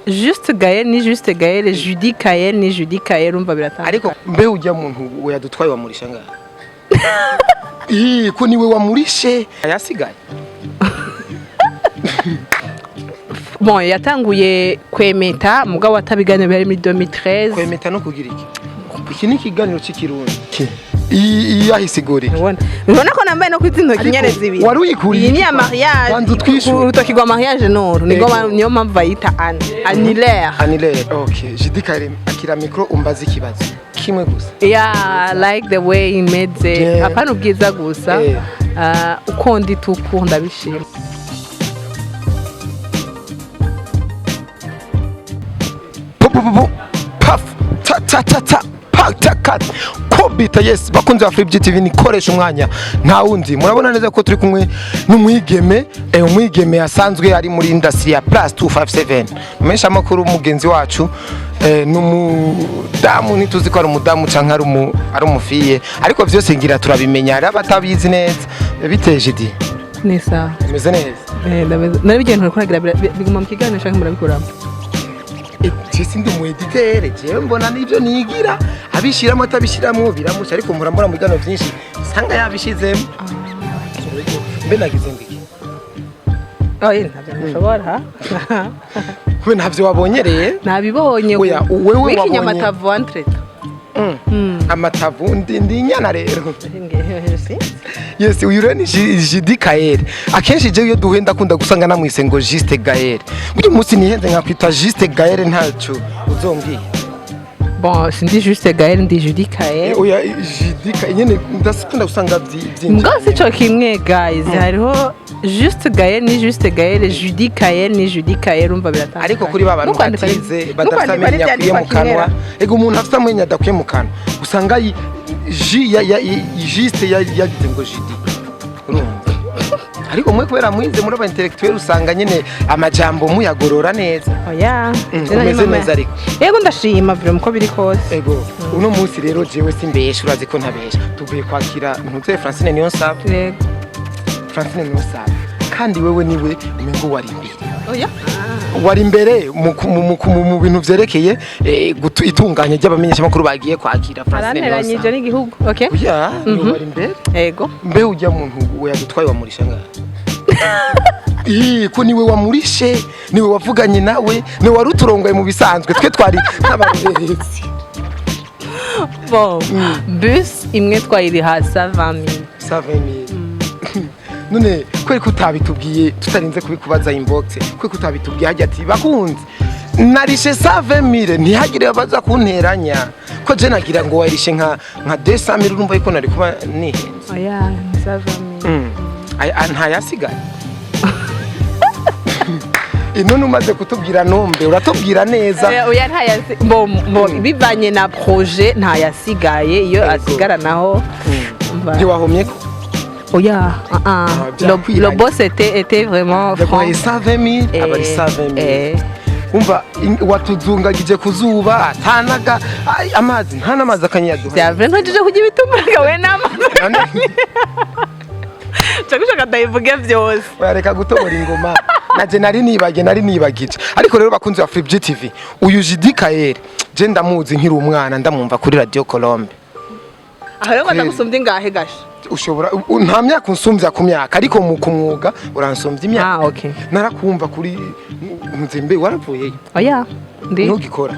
Juste Gaël ni Juste Gaël, Judy Gaël ni Judy Gaël, urumva biratandukanye. Ariko mbe ujya muntu we yadutwaye wamurisha ngaha? Ih, ko niwe wamurishe ayasigaye. Bon, yatanguye kwemeta mugabo atabiganiro byari muri 2013. Kwemeta no kugira iki? Iki ni ikiganiro cy'ikirundi. Iyi yahisigura iki? Ubona ko nambaye no kwita intoki nyene zibiri. Wari uyikuriye Iyi ni iki? ya mariage. Banza utwishure. Urutoki rwa mariage nuru niko niyo mpamvu bayita annulaire. Annulaire. Okay, Judy Karim, akira micro umbaze ikibazo kimwe gusa. Yeah, I like the way imeze. Apana ubwiza gusa. Ah, uko ndi tuku ndabishima. Pu, pu, pu, pu. Paf, ta ta ta ta, pa ta ka kobita. Yes, bakunzi ba Flip TV, nikoresha umwanya nta wundi. Murabona neza ko turi kumwe n'umwigeme, umwigeme asanzwe ari muri industry ya Plus 257, menshi amakuru mugenzi wacu, n'umudamu. Ntituzi ko ari umudamu canke ari umufiye, ariko vyose ngira turabimenya. Hari abatabizi neza. Biteje di? Ni sawa. Umeze neza? Eh, ndameze. Narabigiye nturakora biguma mu kiganiro canke murabikuramo? Je sindi umu editeur, jewe mbona nivyo nigira, abishiramo atabishiramo biramusha, ariko murambona mu biganiro vyinshi sanga yabishizemo. Mbe nagize ngo iki? Oya, ntabyo nshobora. We ntavyo wabonye rero? Nabibonye. Oya, wewe wabonye. W'ikinyamatavu entreta. Amatavu ndi inyana rero. Yes, uyu rero ni Judy Gaël. Akenshi jewe iyo duhuye ndakunda gusanga namwise ngo Juste Gaël. Uyu munsi nihenze nkakwita Juste Gaël, ntaco uzombwiye? Bon, sindi Juste Gaël, ndi Judy Gaël. Oya, Judy Gaël nyene ndakunda gusanga vyinjira. Mbwa si co kimwe, guys. Hariho Juste Gaël ni Juste Gaël, Judy Gaël ni Judy Gaël, urumva biratandukanye. Ariko kuri ba bantu Nukwandika batize, badafite nukwandika amenyo akwiye mu kanwa, ego, umuntu afite amenyo adakwiye mu kanwa usanga ji ya juste yagize ngo Judy, urumva? Ariko mwe kubera mwize muri aba intellectuel, usanga nyene amajambo muyagorora neza. Oya. Umeze neza ariko? Yego, ndashima vraiment uko biri kose. Ego, uno munsi rero jewe simbesha, urazi ko ntabesha, tuvuye kwakira ntuze Francine Niyonsaba. Yego. Francine Niyonsaba, kandi wewe niwe umengo wari imbere. Oya. Wari imbere mu bintu vyerekeye itunganya ry'abamenyeshamakuru bagiye kwakira Francine Aranteranyije Niyonsaba. n'igihugu, okay. Oya, niwe wari imbere. Yego. Mbe ujya muntu we yadutwaye wamurisha ngaha? Ih, ko niwe wamurishe, niwe wavuganye nawe, niwe wari uturongoye. Mu bisanzwe twe twari nk'abarorerezi. Bon, bus imwe twayiriha 120 000. 120 000. None kweri ko utabitubwiye tutarinze kubikubaza inbox? Kweri ko utabitubwiye hajya ati: "Bakunze, narishe 120 000, ntihagire baza kunteranya"? Ko je nagira ngo warishe nka 200 000, urumva yuko nari kuba nihenze. Oya, ni 120 000. Ntayasigaye. None umaze kutubwira nombe, uratubwira neza. Oya, ntayasi bo bivanye na projet, ntayasigaye iyo asigara naho Ntiwahomye ko? Oya, ah, ah. Byakwiranye. Le boss était vraiment Yaguhaye franc. 120 000, aba ari 120 000. Umva, watuzungagije ku zuba atanaga amazi, nta n'amazi akanyaduha. Vya vrai, ntojije kurya ibitumba we n'amazi. Nshaka ndayivuge vyose. Bareka gutobora ingoma. Naje nari nibage, nari nibagije. Ariko rero bakunzi ba Flip TV, uyu Judy Kael je ndamuzi nkiri umwana, ndamwumva kuri Radio Colombe. Aho rero ngo ndagusumbye ingahe gasha? Ushobora nta myaka unsumbya ku myaka, ariko mu kumwuga uransumbya imyaka. Ah, okay. Narakumva kuri nzembe, waravuyeyo? Oya, ndi Ntugikora?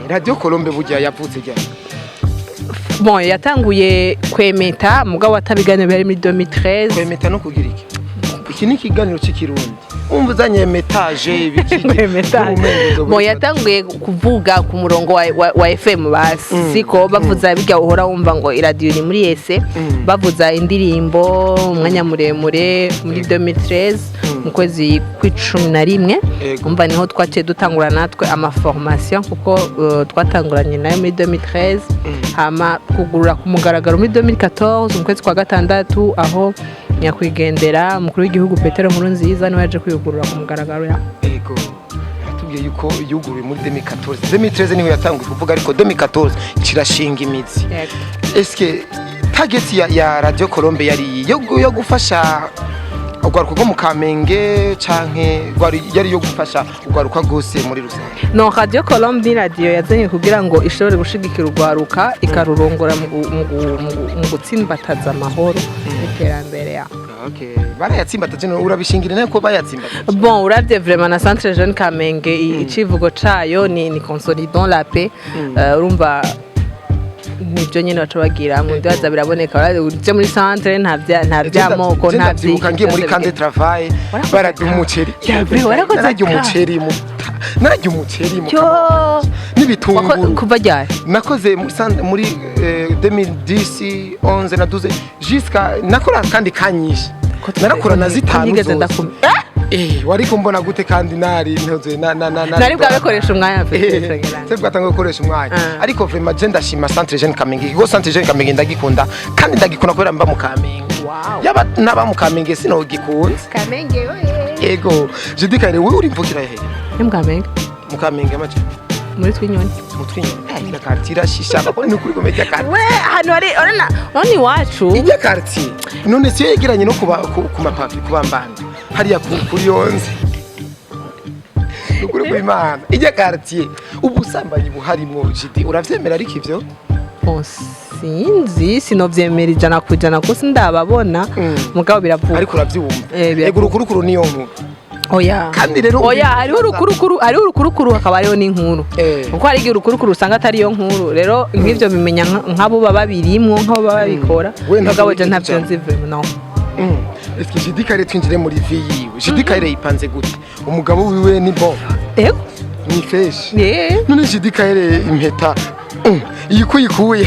Radio Colombe burya yavutse ryari? Bon, yatanguye kwemeta mugabo atabiganiro byari muri 2013. Kwemeta no kugira iki? Iki ni ikiganiro cy'ikirundi, umva uzanye metaje ibiki? Kwemeta. Bon, yatanguye kuvuga ku murongo wa FM basi, siko bavuza bijya uhora wumva ngo iradiyo ni muri ese, bavuza indirimbo umwanya muremure muri 2013 mu kwezi kw'icumi na rimwe. Umva, niho twaciye dutangura natwe amaformation, kuko twatanguranye nayo muri 2013, hama kugurura ku mugaragaro muri 2014 mu kwezi kwa gatandatu, aho nyakwigendera umukuru w'igihugu Petero Nkurunziza niwe yaje kwiyugurura ku mugaragaro ya. Ego, aratubwiye yuko yuguruye muri 2014. 2013 niho yatanguye kuvuga, ariko 2014 kirashinga imizi. Eske target ya Radio Colombe yari yo gufasha Urwaruka rwo mu Kamenge canke rwari yari yo gufasha urwaruka rwose muri rusange? No, Radio Colombe ni radio yazanye kugira ngo ishobore gushigikira urwaruka, ikarurongora mu gutsimbataza amahoro n'iterambere ya. Okay, barayatsimbataje none? Urabishingira nayo ko bayatsimbataje? Bon, uravye vraiment na Centre Jeune Kamenge, icivugo cayo ni "Consolidons la paix". Urumva nibyo nyene baca bagira mu ndibaza biraboneka. Uje muri centre, nta vy'amoko, nta Ndavyibuka ngiye muri vyose. camp de travail, Warakoze baraduha ka? umuceri. Ya, bre, warakoze Nararya ka? umuceri mu nararya umuceri mu Yo! n'ibitunguru. Kuva ryari? Nakoze muri 2010, 11 na 12 jusqu'à nakora kandi kanyishe, narakora na zitanu Nigeze zose. ndakumi. Wari kumbona gute kandi nari ntoze na Nari bwabikoresha umwanya mfite. Se bwatanga gukoresha umwanya. Ah. Ariko vraiment je ndashima Centre Jeune Kamenge. Ikigo Centre Jeune Kamenge ndagikunda, kandi ndagikunda kubera mba mu Kamenge. Wow. Yaba naba mu Kamenge sinogikunze. Kamenge oye! Ego, Judi Kare, wewe uri mvukira he? Ni mu Kamenge. Mu Kamenge amaje? Muri Twinyoni. Mu Twinyoni. Ila quartier irashisha ko ni ukuri komejya quartier. We, ahantu hari, urabona iwacu. Ijya quartier none siyo yegeranye no kuba ku mapavi kubambanda hariya kuri yonze? Ukuri kw'Imana, ijya quartier ubusambanyi buharimwo. Jidi, uravyemera ariko ivyo? Bon, sinzi, sinovyemera 100% kuko sindababona. Mugabo biravugwa. Ariko uravyumva? Biravugwa. Ego, urukurukuru niyo nkuru. Oya. Kandi rero Oya, hariho urukurukuru, hariho urukurukuru, hakaba hariho n'inkuru. Kuko hari igihe urukurukuru usanga atari yo nkuru. Rero nk'ivyo bimenya nk'abo baba birimwo, nk'abo baba babikora. We ntabwo Mugabo je wigeze ntavyo ujamwo. nzi vraiment, no. Est-ce que Jidi Kare, twinjire muri vie yiwe, Jidi Kare yipanze gute? Umugabo wiwe ni bon? Ego. Ni fresh? Eh. None Jidi Kare, impeta iyi ko uyikuye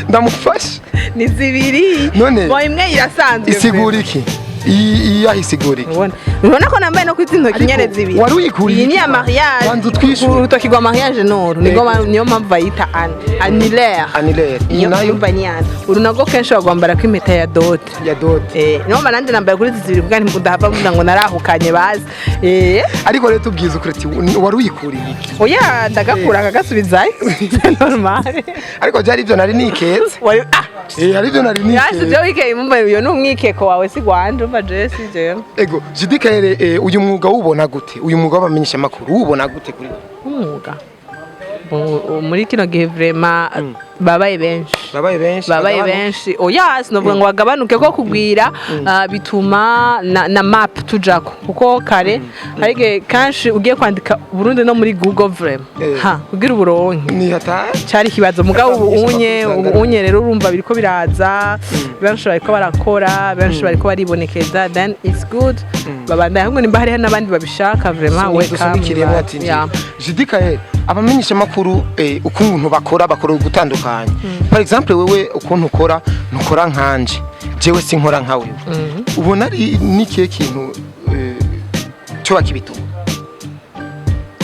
ndamufasha? Ni zibiri. None Bo, imwe irasanzwe. Isigura iki? Iyi yaho isigura iki? Ubona ko nambaye no kwizi intoki Ariko nyene zibiri. wari uyikuriye Iyi ni iki? ya mariage. Banza utwishure. Urutoki rwa mariage noru nigo. Ego. Niyo mpamvu bayita annulaire. Annulaire. Iyi Niyo nayo? Umva, ni yana uru nago kenshi bagwambara ko impeta ya dot. Ya dot. Niyo mpamvu nanjye nambaye kuri izi zibiri kugira ngo ndahava mvuga ngo narahukanye bazi. Ariko rero tubwize ukuri ati wari uyikuriye iki? Oya, ndagakura nkagasubizayo, normal. Ariko byari ibyo nari niketse. Wari ah. Hari ibyo nari Yasi niketse. byo wikeye, mumva iyo ni umwikeko wawe, si gwanje, umva je si jewe. Ego, Jidi Kare, uyu mwuga wubona gute? Uyu mwuga w'abamenyesha makuru wubona gute kuri wewe? Umwuga muri kino gihe vraiment babaye benshi. Babaye benshi. Babaye Bagabanuka. benshi. Oya, sinovuga ngo bagabanuke, ko kugwira bituma na map tujako, kuko kare hari igihe kenshi ugiye kwandika Burundi no muri Google vraiment, ha kugira uburonke Ni hatari. cyari ikibazo. Mugabo ubu Abamenyesha unye amakuru ubu usanga unye rero urumva biriko biraza, benshi bariko barakora, benshi bariko baribonekeza, then it's good, babandanya. Ahubwo nimba hariho n'abandi babishaka, vraiment welcome. Dusubikiremo ati Yeah. Jidi Kael, abamenyesha makuru ukuntu bakora, bakora gutandukanye. Par exemple wewe ukuntu ukora, ntukora nkanje, jewe sinkora nka wewe. Ubona ari nikihe kintu cyo bakibituma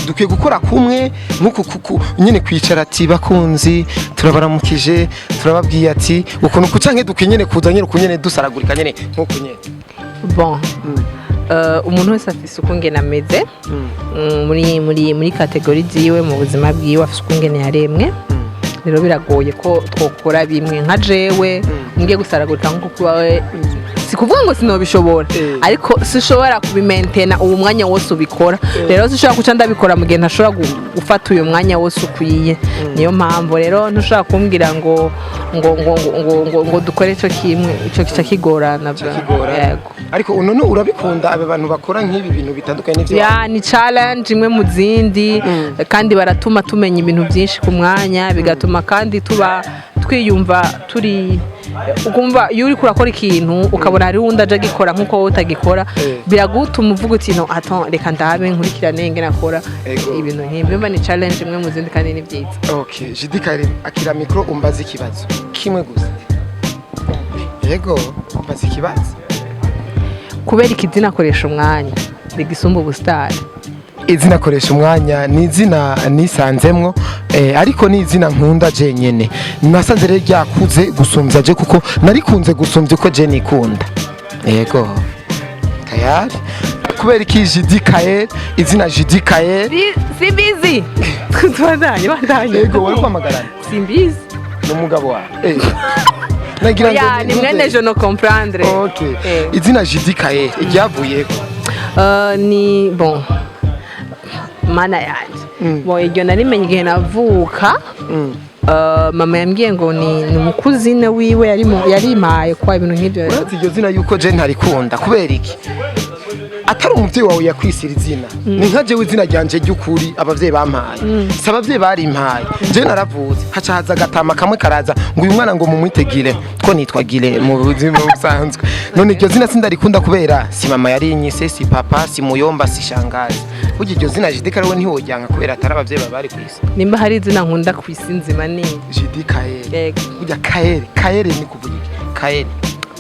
dukwiye gukora kumwe nk'uku kuku nyine, kwicara ati bakunzi turabaramukije, turababwiye ati ukuntu kucanke, dukwiye nyine kuza nyine uku nyine dusaragurika nyine nk'uku nyine? Bon, umuntu wese afise ukungene ameze muri catégorie ziwe, mu buzima bwiwe afise ukungene yaremwe. Rero biragoye ko twokora bimwe. Nka jewe ngiye gusaragurika nkuko kubawe, si kuvuga ngo sinobishobora, ariko sinshobora kubimentena uwo mwanya wose ubikora. Rero sinshobora guca ndabikora mu gihe ntashobora gufata uyu mwanya wose ukwiye. Niyo mpamvu rero ntushobora kumbwira ngo dukore ico kimwe, ico kica kigorana bra. Kigora. Yego. Ariko none urabikunda aba bantu bakora nk'ibi bintu bitandukanye n'ivyo? Ya, ni challenge imwe mu zindi, kandi baratuma tumenya ibintu byinshi ku mwanya, bigatuma kandi tuba twiyumva turi ukumva iyo uriko urakora ikintu ukabona hariho uwundi aje agikora nk'uko wowe utagikora, biragutuma uvuga uti no attends, reka ndabe nkurikirane ingene akora. Ego. Ibintu nk'ibyo mba ni challenge imwe mu zindi, kandi ni byiza. Okay, Jidi Karim, akira micro umbaze ikibazo kimwe gusa. Yego, umbaze ikibazo. Kubera ikizina akoresha umwanya rigisumba ubusitari? Izina akoresha umwanya ni izina nisanzemwo, ariko ni izina nkunda jenyene. Nasanze rero ryakuze gusumbya je, kuko narikunze gusumbya uko je nikunda. Yego. Tayari. Kubera iki Jidi Kael, izina Jidi Kael? Simbizi, tubandanye, bandanye. Yego, wari kwamagarana. Simbizi. N'umugabo wawe. Nagira ngo Oya, ni mwene je no comprendre. Okay. Eh. Izina Jidi Kael ryavuyeko? Ni bon, mana yanje, bon, iryo narimenye igihe navuka. Mama yambwiye ngo ni umu cousine wiwe yarimaye kwa ibintu nk'ibyo. Urazi iryo zina yuko je ntarikunda? Kubera iki? Atari umuvyeyi wawe yakwisira izina. Ni nka jewe, izina ryanje ry'ukuri abavyeyi bampaye, si abavyeyi barimpaye. Je naravutse, haca haza agatama kamwe karaza ngo uyu mwana ngo mumwitegire ko nitwa Gire mu buzima busanzwe. None iryo zina sindarikunda kubera si mama yarinyise, si papa, si muyomba, si shangazi. Burya iryo zina Jidi Kael ntiwojyanka kubera atari abavyeyi baba bari kwisi. Nimba hari izina nkunda ku isi nzima ni Jidi Kael. Yego. Burya Kael, Kael ni kuvuga iki Kael?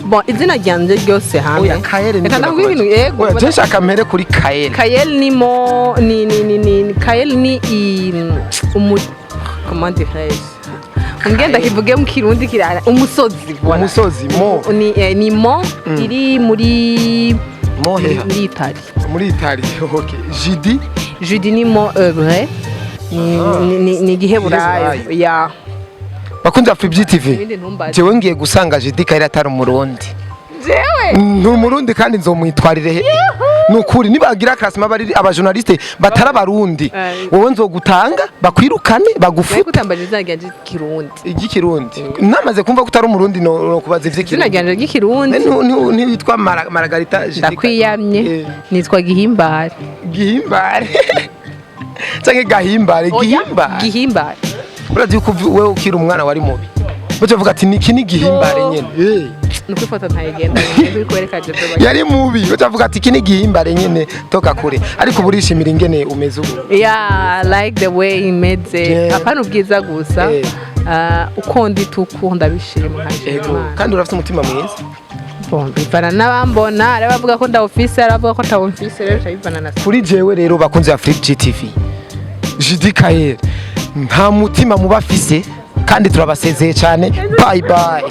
Bon, izina ryanje ryose hamwe. Oya, Kael ni Reka ndavuga ibintu, yego. Oya, je nshaka mpere kuri Kael. Kael ni mo ni ni ni ni Kael ni i umu, comment dirais-je, ungenda kivuge mu Kirundi kirara, umusozi, voilà. Umusozi mo? Ni mo iri muri Mo heha? Muri Italy. Muri Italy, okay. Jidi? Judi ni mot hébreu, ni ni igiheburayo. Igiheburayo. Ya. Bakunzi ba Free TV, Ibindi ntumbaze. jewe ngiye gusanga Jidi Kael atari umurundi. Jewe? Ni umurundi kandi nzomwitwarire he? Nukuri nibagira classement bari aba journaliste batari abarundi, wowe nzogutanga bakwirukane, Nawe bagufute. kutambaje izina ryanje ry'ikirundi. Iry'ikirundi namaze kumva ko utari umurundi, no kubaza Izina ivy'ikirundi. ryanje ry'ikirundi. Ntiwitwa Margarita Jidi Kael? Ndakwiyamye. Nitwa Gihimbare. Gihimbare canke Gahimbare? Oya, Gihimbare. Gihimbare. Urazi yuko wewe ukiri umwana wari mubi, baca bavuga ati niki ni gihimbare nyene. Nuko ifoto ntayigenda uri kwereka jewe. Yari mubi, baca bavuga ati iki ni gihimbare nyene, toka kure. Ariko ubu urishimira ingene umeze ubu? Yeah, I like the way imeze. Apana ubwiza gusa. Ah, uko ndi tuku ndabishima, nkashima Imana. Kandi urafite umutima mwiza. Bon, bivana n'abambona. Hari abavuga ko ndawufise, hari abavuga ko ntawufise, rero bica bivana na Kuri jewe rero, bakunze ba Flip GTV, Judi Kael nta mutima muba afise, kandi turabasezeye cyane. Bye bye.